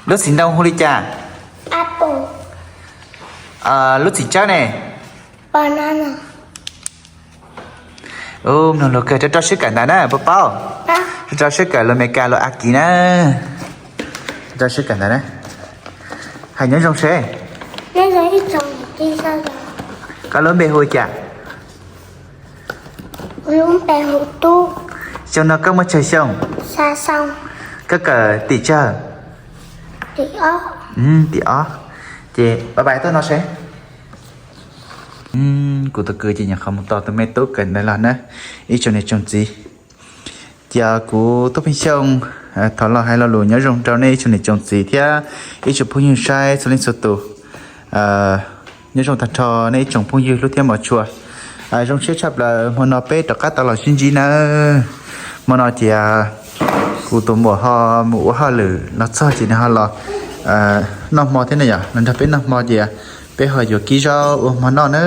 Lub txiv ntoo hu li cas? Lub txiv tsawb ne? Mloog luag kawg, rau rau siab kawm ntawv na, puas paub? Rau rau siab kawm lus Amelikas lus Akiv na. Rau rau siab kawm ntawv na. Hais nyob zoo seb. Koj lub npe hu li cas? Xyoo no koj muaj tsawg xyoo? Koj kawm tim tsawg? Tim ob. Ces pais pais tuaj no seb. Kuv tus kwv ces nyuam qhuav mus tos tus me tub kawm ntawv los na, ib tsoom niam tsoom txiv. Ces kuv Tub Pheej Xyooj thov los hais lo lus nyob zoo rau nej ib tsoom niam tsoom txiv thiab ib tsoom phooj ywg saib txhua leej txhua tus. Nyob zoo tag nrho nej ib tsoom phooj ywg hlub thiab hmov tshua. Zoo siab tshaj plaws hmo no peb rov qab tau los sib ntsib nawb. Hmo no ces kuv tus muam ho mus ua hauj lwm los txog ces nws ho los noj hmo thiab na yom, los nrog peb noj hmo ces peb ho yuav kib zaub ua hmo noj na.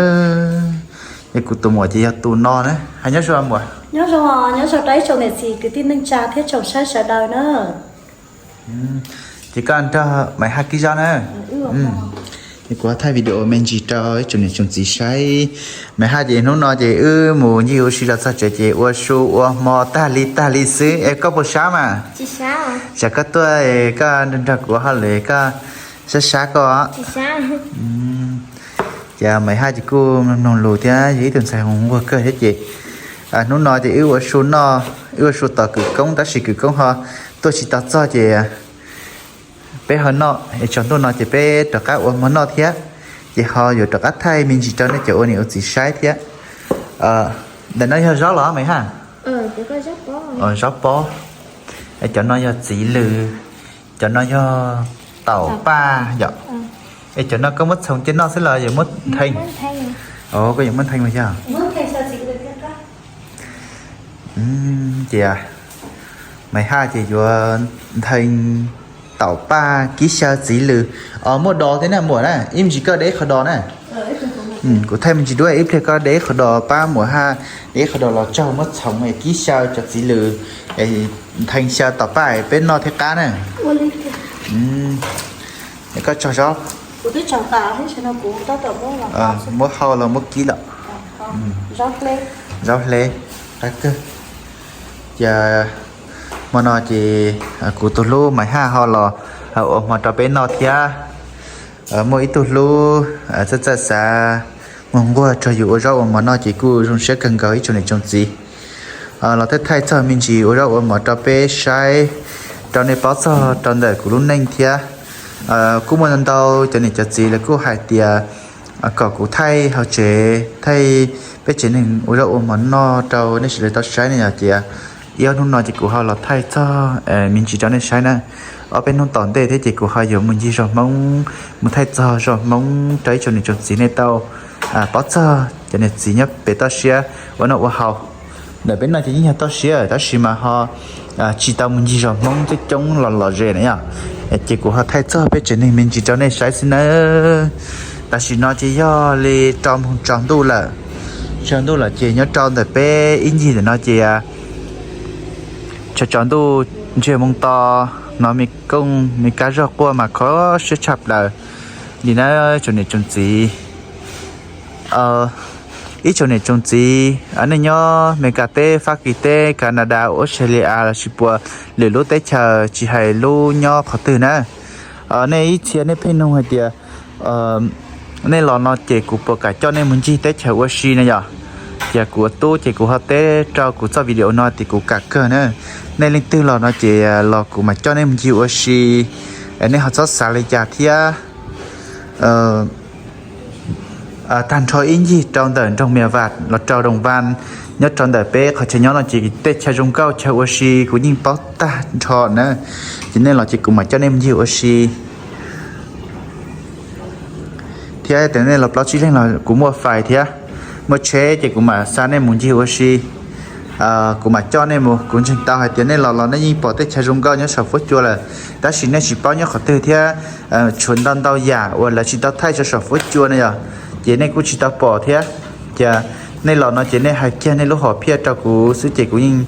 Es kuv tus muam ces yog tus no na, hais nyob zoo muam. Nyob zoo, nyob zoo rau ib tsoom niam txiv kwv tij neej tsa thiab tsoom saib sawv daws na. Ces koj nrog Maiv Haj kib zaub na. Es kuv thaij video me ntsis rau ib tsoom niam tsoom txiv saib. Maiv Haj ces hnub no ces wb mus ncig ua si los txog tsev ces ua su ua hmo tag li tag li xwb es koj puas sab mas? Tsam koj tuaj koj nrog nrog kuv ua hauj lwm koj sab sab koj. Ces Maiv Haj ces kuj mloog lus thiab yog ib tug ntxhais nquag kawg thiab ces hnub no ces wb ua su noj, wb ua su tos kwv koob tab sis kwv koob ho tuaj tsis tau txog ces peb ho noj es tsaus ntuj no ces peb rov qab ua hmo noj thiab. Ces ho yuav rov qab thaij me ntsis rau nej cov ua niam ua txiv saib thiab. Ntawm no yog zaub los Maiv Haj? Zaub pob. Cov no yog txiv lws, cov no yog taum paj yom. Es cov no koj muab txhoov cia noj xwb los yuav muab ntheej? Koj yuav muab ntheej los yog? Ces Maiv Haj ces yuav ntheej taum paj kib xyaw txiv lws. Os, muaj dos thiab na muam na, ib me ntsis koj de qhov dos na. Kuv thaij me ntsis duab ib pliag koj de qhov dos pab muam Haj, de qhov dos los tsaug muab txhoov kib xyaw cov txiv lws, ntheej xyaw taum paj peb noj thiab qab na. Koj tsaug zaub. Muab hau los muab kib lawm. Zaub hleb, qab kawg. Ces hmo no ces kuv tus hlub Maiv Haj ho los ua hmo rau peb noj thiab. Muaj ib tug hlub txawj txawj xav nquag nquag rau yus ua zaub ua mov noj ces kuj zoo siab kawg nkaus ib tsoom niam tsoom txiv. Los thaij thaij txog me ntsis ua zaub ua mov rau peb saib, rau nej paub txog rau ntawm kuv lub neej thiab. Kuj muaj ntau ntau cov niam cov txiv lawv kuj hais tias kom kuv thaij hauv tsev, thaij peb tsev neeg ua zaub ua mov noj rau nej sawv daws tau saib ne yom. Ces ib ob hnub no ces kuv ho los thaij txog me ntsis rau nej saib na. Ob peb hnub tom ntej thiab ces kuv ho yuav mus ncig zos Hmoob, mus thaij txog zos Hmoob rau ib tsoom niam tsoom txiv nej tau paub txog cov niam txiv nyob pem toj siab ua noj ua haus. Ntawm peb no ces yeej yog toj siab tab sis mas ho tsis tau mus ncig zos Hmoob coob coob los lom zem na yom. Ces kuv ho thaij txog peb tsev neeg me ntsis rau nej saib xwb nawb. Tam sim no ces yog li rau moos tsaus ntuj lawm. Tsaus ntuj lawm ces nyob rau ntawm peb ib ncig ntawm no ces tsaus tsaus ntuj ntsiag moo to no me kooj me kab zog quaj mas kho siab tshaj plaws li na tsoom niam tsoom txiv. Ib tsoom niam tsoom txiv nej nyob Meskas teb, Fab Kis teb, Kanada, Australia lossis puas lwm lub teb chaws tsis hais lub nyob qhov twg na, nej ib txhia nej pheej nug hais tias nej los no ces kuv puas kam coj nej mus ncig teb chaws ua si na yom. Ces kuv ua tub ces kuv ho teb rau kuv txoj video no tias kuv kam kawg na. Nej leej twg los no ces los kuv mam coj nej mus ncig ua si, nej ho txhob xav li cas thiab. Tag nrho ib ncig rau ntawm nroog Mias Vas los rau Doos Vas, nyob rau ntawm peb qhov chaw nyob no ces tej chaw zoo nkauj chaw ua si kuv yeej paub tag nrho na. Ces nej los ces kuv mam coj nej mus ncig ua si thiab. Tias nej los plaub tsib leeg los kuv muaj fais thiab, muaj tsheb ces kuv mam xa nej mus ncig ua si. Kuv mam coj nej mus. Kuv ntseeg tau hais tias nej los los nej yeej pom tej chaw zoo nkauj nyob saum fuab cua lawm, tab sis nej tsis paub nyob qhov twg thiab. Tshuav ntau ntau yam uas lawv tsis tau thaij rau saum fuab cua na yom, ces nej kuj tsis tau pom thiab. Ces nej los no ces nej hais kiag nej lub hom phiaj rau kuv xwb ces kuv yeej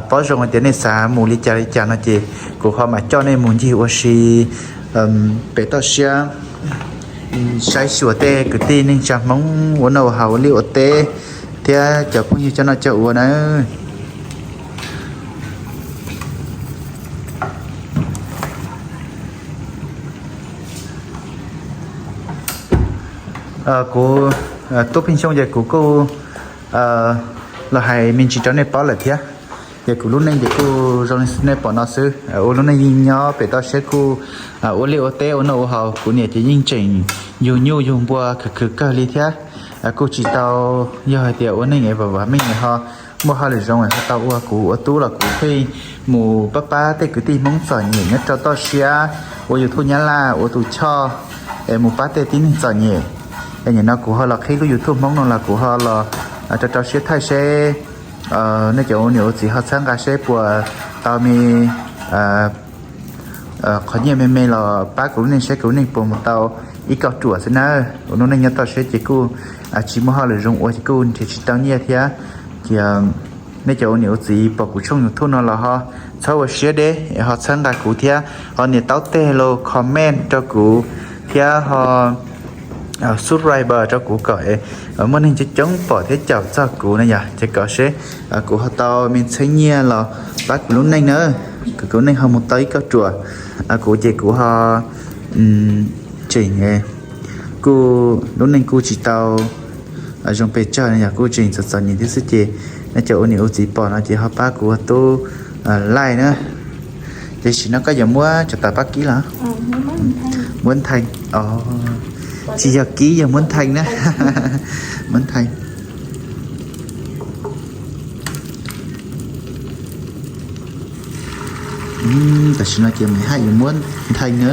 paub zoo hais tias nej xav mus li cas li cas no ces kuv ho mam coj nej mus ncig ua si pem toj siab, saib xyuas tej kwv tij neej tsa Hmoob ua noj ua haus ua liaj ua teb thiab cov phooj ywg coj noj coj ua na. Kuv, Tub Pheej Xyooj ces kuv kuj los hais me ntsis rau nej paub lawm thiab. Ces kuv lub neej ces kuj zoo li nej pom no xwb, ua lub neej yeej nyob pem toj siab kuj ua liaj ua teb ua noj ua haus. Kuv niam ces yeej tseem yug nyuj yug npua khwv khwv kawg li thiab. Kuj tsis tau yog hais tias ua neej es vam vam meej ho muaj hauj lwm zoo ho tau ua. Kuv ua tub los kuv pheej mus pab pab tej kwv tij Hmoob txom nyem nyob rau toj siab, ua YouTube Nyab Laj ua tus choj es mus pab tej tib neeg txom nyem. Es nim no kuv ho los qhib lub YouTube Hmoob no los kuv ho los rau rau siab thaij seb nej cov ua niam ua txiv ho txhawb nqa seb puas tau me qhov nyiaj me me los pab kuv lub neej seb kuv lub neej puas mus tau ib kauj ruam xwb na. Ua lub neej nyob toj siab ces kuj tsis muaj hauj lwm zoo ua ces kuj nrhiav tsis tau nyiaj thiab. Ces nej cov ua niam ua txiv pom kuv tshooj YouTube no los ho txhob ua siab deb es ho txhawb nqa kuv thiab ho nias taub teg los comment rau kuv thiab ho subscribe rau kuv kom muaj neeg coob coob pom thiab caum txog kuv na yom, ces kom seb kuv ho tau me txheeb nyiaj los pab kuv lub neej na, kom kuv lub neej ho mus tau ib kauj ruam. Kuv ces kuv ho tseem kuj lub neej kuj tsis tau zoo pes tsawg no yog kuj tseem txom txom nyem thiab xwb ces nej cov ua niam ua txiv pom no ces ho pab kuv ua tub laij na. Ces sim no koj yuav muab cov tawv pab kib los? Muab nthee. Tsis yog kib, yog muab nthee na. Muab nthee. Tam sim no ces Maiv Haj yuav muab nthee na.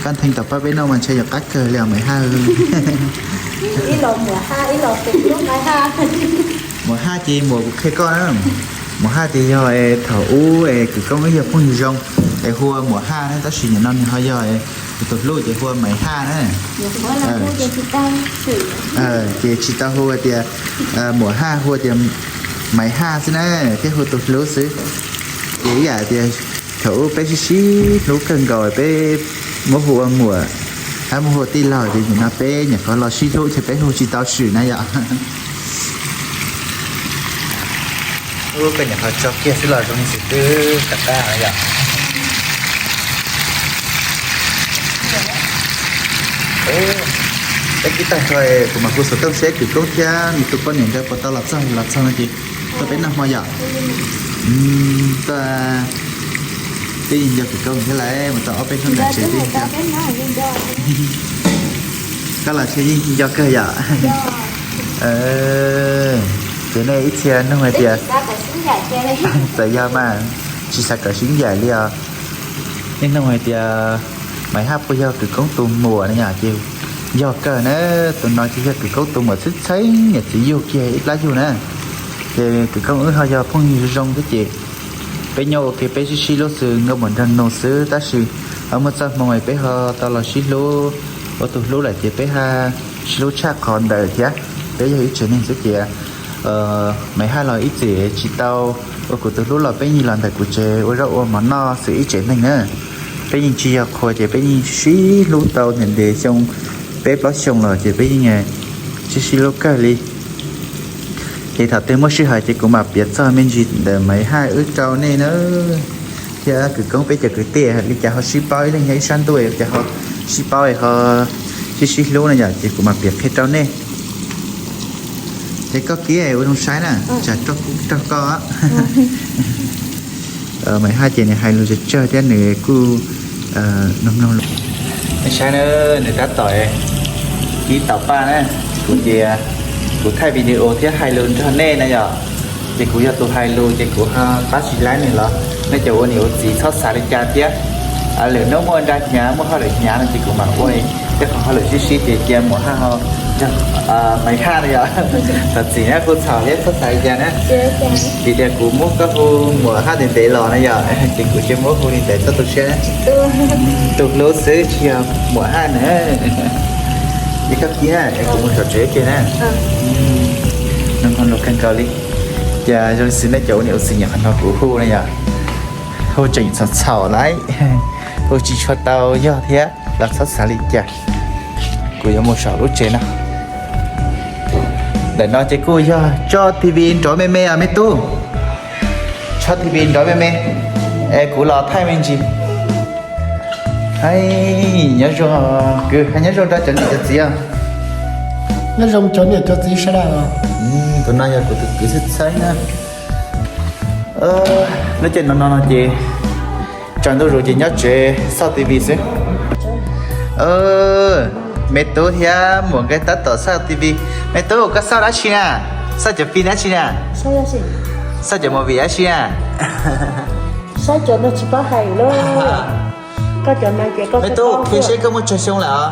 Koj nthee tau pab peb noj mas ntshe yuav qab kawg li os Maiv Haj. Muam Haj ces muam kuv qhia koj na. Muam Haj ces yog thaum ub es kwv Koob wb yog phooj ywg zoo es hu ua Muam Haj na, tab sis nim no nws ho yog kuv tus hlub ces hu ua Maiv Haj na. Ces tsis tau hu tias Muam Haj, hu tias Maiv Haj xwb na, thiab hu tus hlub xwb. Ces ib yam tias thaum ub peb sib sib hlub kawg nkaus peb muab hu ua muam, hab muab hu ua tij laug ces nim no peb nyuam qhuav los sib hlub ces peb hu tsis tau swm na yom. Ub, koj nyuam qhuav tso kiag xwb los zoo li xwm twb kam qab yom. Peb kib tag tso kuv mam hu xov tooj seb kwv Koob thiab nws tus poj niam nkawd puas tau los txog, los txog no ces tuaj peb noj hmo yom. Tuaj, twb yeej nco kwv Koob thiab lawm, mus tau ob peb hnub nram tsev twb yeej nco. Koj los ntshe yeej nco kawg yom. Ces nej ib txhia nug hais tias, txawm yog mas tsis xav kom sib ncaim li os. Nej nug hais tias Maiv Haj puas yog kwv Koob tus muam no yom, ces yog kawg na. Tus no ces yog kwv Koob tus muam txheeb txheeb, niam txiv yug kiag ib plab yug na. Ces kwv Koob wb ho yog phooj ywg zoo thiab ces peb nyob ua ke peb sib sib hlub xwb, nkauj muam nraug nus xwb, tab sis ho muaj txoj hmoo es peb ho tau los sib hlub ua tus hlub lawm ces peb ho sib hlub tshaj qhov ntawd thiab. Peb yog ib tsev neeg xwb ces Maiv Haj los ib txwm tsis tau ua kuv tus hlub los peb yeej los ntawm kuv tsev ua zaub ua mov noj xwb ib tsev neeg na. Peb yeej tsis yog qhua ces peb yeej sib hlub tau ntev ntev xyoo, peb plaub xyoo los ces peb yeej sib sib hlub kawg li. Ces thaum twg muaj sij hawm ces kuv mam piav txog me ntsis ntawm Maiv Haj wb rau nej na, thiab kwv Koob peb cov kwv tij li cas ho sib paub ib leeg nyob ib sab ntuj, cas ho sib paub ho sib sib hlub no yom, ces kuv mam piav qhia rau nej. Ces koj kib ua zoo saib na, tsam raug koj. Maiv Haj ces nws hais lus tsawg tsawg thiab nws kuj mloog mloog lus. Nej saib na, nws tab tom kib tau paj na, kuv tias kuv thaij video thiab hais lus nrog nej na yom, ces kuv yog tus hais lus ces kuv ho pab tsis laib nws los nej cov ua niam ua txiv txhob xav li cas thiab. Lwm hnub muaj nra hnyav muaj hauj lwm hnyav no ces kuv mam ua, thiab qhov hauj lwm sib sib ces cia Muam Haj ho nrog Maiv Haj na yom. Thov txim na kuv txhaum thiab txhob xav li cas na. Vim tias kuv muab koj hu Muam Haj ntev ntev los na yom, ces kuv cia muab hu li ntawd txhob tu siab na. Tus hlub xwb tsis yog Muam Haj na. Ces koj kib na, es kuv mus saum tsev ua ke na. Nws ho lus kawg nkaus li. Yog zoo li xwb nej cov ua niam ua txiv nyob qhov no kuv hu na yog, hu tseem txhaum txhaum lawm, hu tsis tshua tau yog thiab los txhob xav li cas. Kuv yuav mus saum lub tsev no. Ntawm no ces kuj yog tso T V nrov me me os me tub. Tso T V nrov me me es kuv los thaij me ntsis. Hais nyob zoo kwv, hais nyob zoo rau cov niam cov txiv os. Nyob zoo cov niam cov txiv sawv daws. Tus no yog kuv tus kwv txheeb txheeb na. Lub caij no no no ces tsaus ntuj zus ces nyob tsev xauj T V xwb. Me tub thiab muam nkawd tab tom xauj T V. Me tub koj xauj dab tsi na? Xauj cov phim dab tsi na? Xauj cov movie dab tsi na? Me tub, qhia seb koj muaj tsawg xyoo lawm os?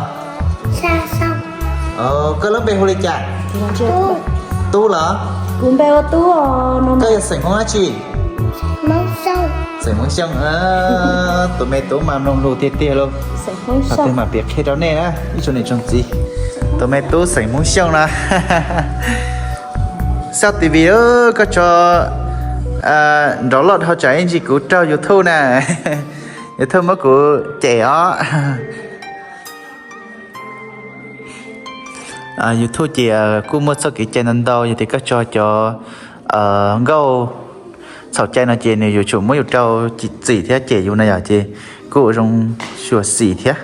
Koj lub npe hu li cas? Tub los? Koj yog xeem Hmoob dab tsi? Xeem Hmoob Xyooj. Tus me tub mas mloog lus tiag tiag lauj. Thaum twg mam piav qhia rau nej na ib tsoom niam tsoom txiv. Tus me tub xeem Hmoob Xyooj no. Xauj T V, koj tso nrov loj dhau tsam ib ntsis kuv raug YouTube na. YouTube muab kuv cem os. YouTube ces kuj muaj txoj kev cai ntau ntau, yog tias koj tso cov nkauj txhaum cai no ces nws yuav tsum muab yus rau txim thiab cem yus no yom, ces kuj ua zoo xyuam xim thiab.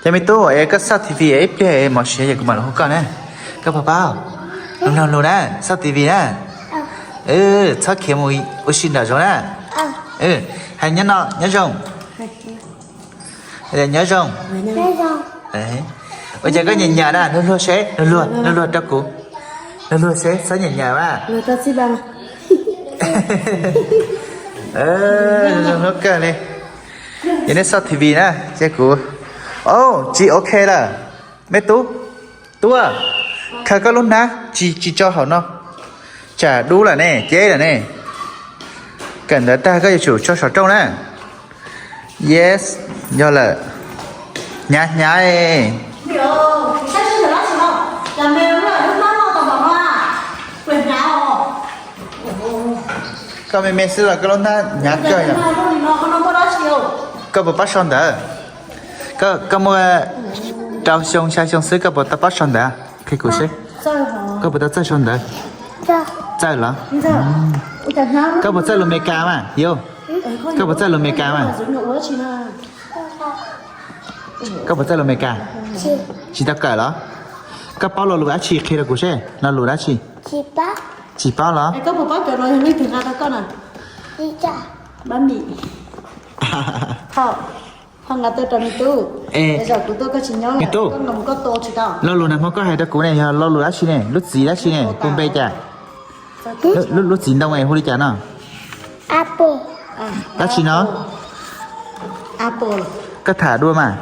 Ces me tub, es koj xauj T V ib pliag mos siav yog kuv mam los hu koj na. Koj puas paub? Mloog lus na, xauj T V na. Txhob khiav mus ua si nram zoov na. Hais nyob no, nyob zoo. Nyob zoo. Ua cas koj nyiam nyiam na, luag luag seb, luag luag, luag luag rau kuv. Luag luag seb, txhob nyiam nyiam mas. Zoo kawg li. Ces nej xauj T V na, ces kuv, o, tsis ok lawm. Me tub, tub, khaws koj lub hnab tsis, tsis tso hauv no. Tsam dub lawm ne, ceb lawm ne. Kawm ntawv tag koj yuav tsum tso saum rooj na. Yes, yog lawm. Hnyav hnyav. Koj me me xwb los koj lub hnab hnyav kawg yom. Koj puas pab sau ntawv? Koj muaj rau xyoo xya xyoo xwb koj puas tau pab sau ntawv? Qhia kuv seb. Koj puas tau txawj sau ntawv? Txawj los? Koj puas txawj lus Meskas mas yus? Koj puas txawj lus Meskas mas? Koj puas txawj lus Meskas? Tsis tau kawm los? Koj paub lo lus dab tsi qhia rau kuv seb, lo lus dab tsi? Tsis paub los? Lo lus nag hmo koj hais rau kuv ne yog lo lus dab tsi ne? Lub txiv dab tsi ne? Hu npe cas? Lub txiv ntoo hu li cas no? Dab tsi no? Koj tham dua mas.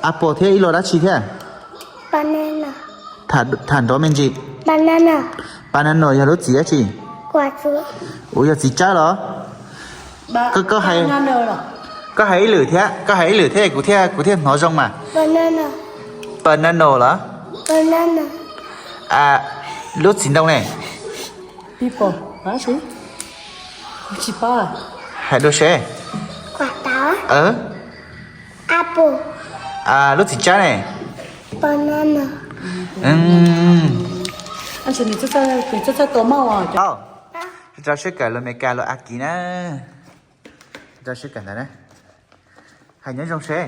Apple thiab ib lo dab tsi thiab? Tham nrov me ntsis. Banana yog lub txiv dab tsi? Ua yog txiv tsawb los? Koj hais ib lwm thiab, koj hais ib lwm thiab kuv thiaj, kuv thiaj hnov zoo mas. Banana los? Lub txiv ntoo ne? Hais dua seb. Lub txiv tsawb ne? Rau siab kawm lus Meskas lus Akiv na. Rau siab kawm ntawd na. Hais nyob zoo seb.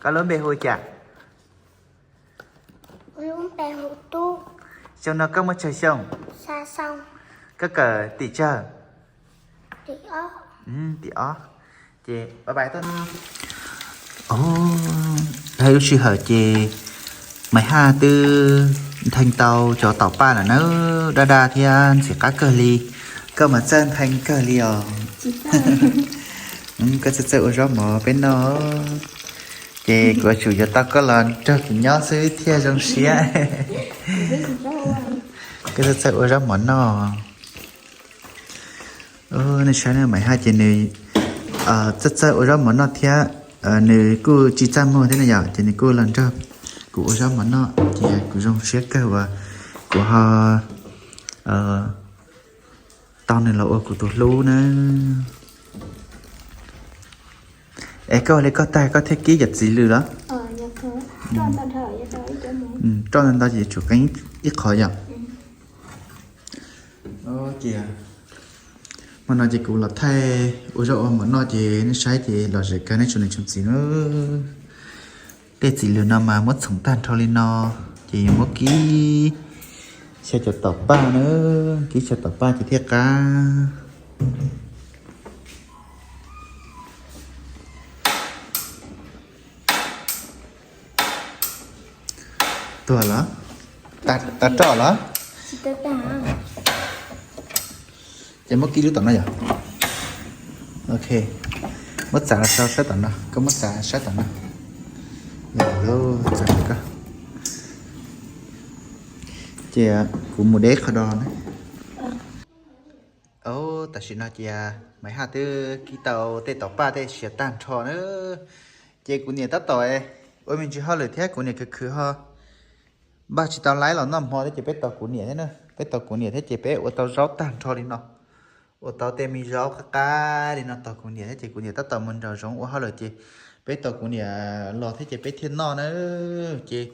Koj lub npe hu li cas? Xyoo no koj muaj tsawg xyoo? Koj kawm tim tsawg? Tim ob. Ces hais lub sij hawm ces Maiv Haj twb nthee tau cov taum paj lawm na, daj daj thiab ntxim qab kawg li. Koj mas txawj nthee kawg li os. Koj txawj txawj ua zaub mov peb noj. Ces kuv yuav tsum yuav tau koj los nrog kuv nyob xwb thiaj zoo siab. Koj txawj txawj ua zaub mov noj. Nej saib na, Maiv Haj ces nws txawj txawj ua zaub mov noj thiab nws kuj tsis txaj muag thiab na yom, ces nws kuj los nrog kuv ua zaub mov noj ces kuv zoo siab kawg uas Kuv ho tau nws los ua kuv tus hlub na. Es koj li koj tag koj thiaj kib cov txiv lws los? Roj ntau ntau ces tsum qeeb ib qho yom. Ces hmo no ces kuv los thaij ua zaub ua mov noj ces nej saib ces los zem kawg nej tsoom niam tsoom txiv na. Tej txiv lws no mas muab txhoov tag nrho li no ces yuav muab kib xyaw cov tom paj na, kib xyaw tom paj ces thiaj qab. Tuag los? Tas roj los? Ces muab kib lub tom no yom. Ok, muab txav los saib tom no, koj muab txav saib tom no. Ces kuv mus deb qhov do na. Tam sim no ces Maiv Haj twb kib tau tej tom paj tej siav tag nrho na. Ces kuv niam tab tom ua me ntsis hauj lwm thiab kuv niam khwv khwv ho npaj tsis tau laib los noj hmo thiab ces peb tos kuv niam thiab na, peb tos kuv niam thiab ces peb ua tau zaub tag nrho li no. Ua tau tej me zaub qab qab li no tos kuv niam thiab ces kuv niam tab tom mus nraum zoov ua hauj lwm ces peb tos kuv niam los thiab ces peb thiaj noj na. Ces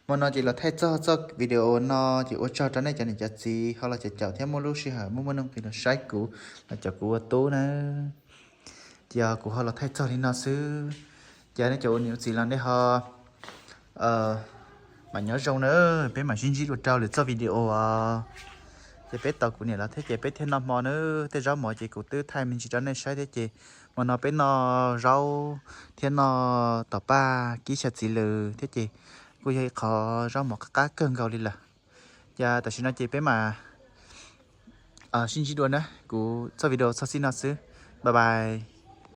hmo no ces los thaij txog txoj video no ces ua tsaug rau nej cov niam cov txiv ho los caum caum thiab muaj lub sij hawm muaj muaj nuj nqis los saib kuv, los caum kuv ua tub na. Ces kuv ho los thaij txog li no xwb. Ces nej cov ua niam ua txiv los nej ho mam nyob zoo na, peb mam sib ntsib dua rau lwm txoj video os. Ces peb tos kuv niam los thiab ces peb thiaj noj hmo na. Tej zaub mov ces kuv twb thaij me ntsis rau nej saib thiab ces hmo no peb noj zaub thiab noj tom paj kib xyaw txiv lws thiab ces kuj yog ib qhov zaub mov qab qab kawg nkaus li lawm. Ces tam sim no ces peb mam sib ntsib dua na, kuv txoj video txog txij no xwb. Bye bye.